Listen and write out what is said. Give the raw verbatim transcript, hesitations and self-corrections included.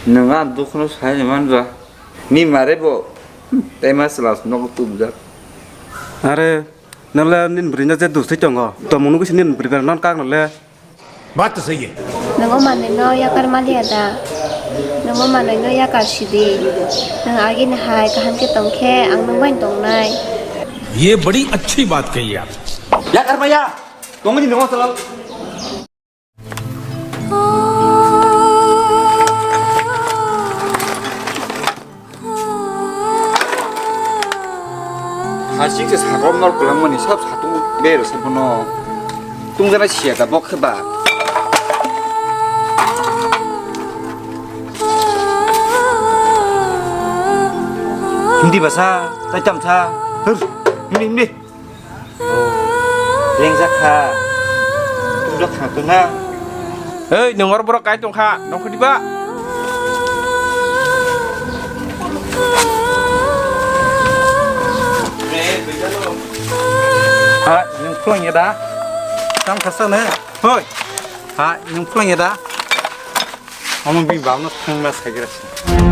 Nwng a dukhuno sai manba. Ni mare bo. Tei ma sela nogo tubjak. Are, nole nin bwrwino je dustwi tongo. Tomung nugwi se nin bwrwi bai non kak nole. Baat to sahi hai. Nwng o manwino yakar maliya da? Nwng o manwino yakar sidi. Nwng agini hai kaham khe tong khe ang nwng bai tongnai. Ye badi achhi baat kahi aap. Yakar maya. Tongni nwng o salo. Hasing se sakom nor kwlangmani sab satung bero se bono. Tungjanai siya da bok khe ba. Hindi basa, tai tamsa. Hur, hindi, hindi. Lengjak kha. Tubjak kha to na. Hei, nwng oro borok kai tong kha, nongkhor diba? Ha, nwng phlwng ya da? Tam khasa ne? Hoi. Ha, nwng phlwng ya da? Omo bini bap no thangma saigra se.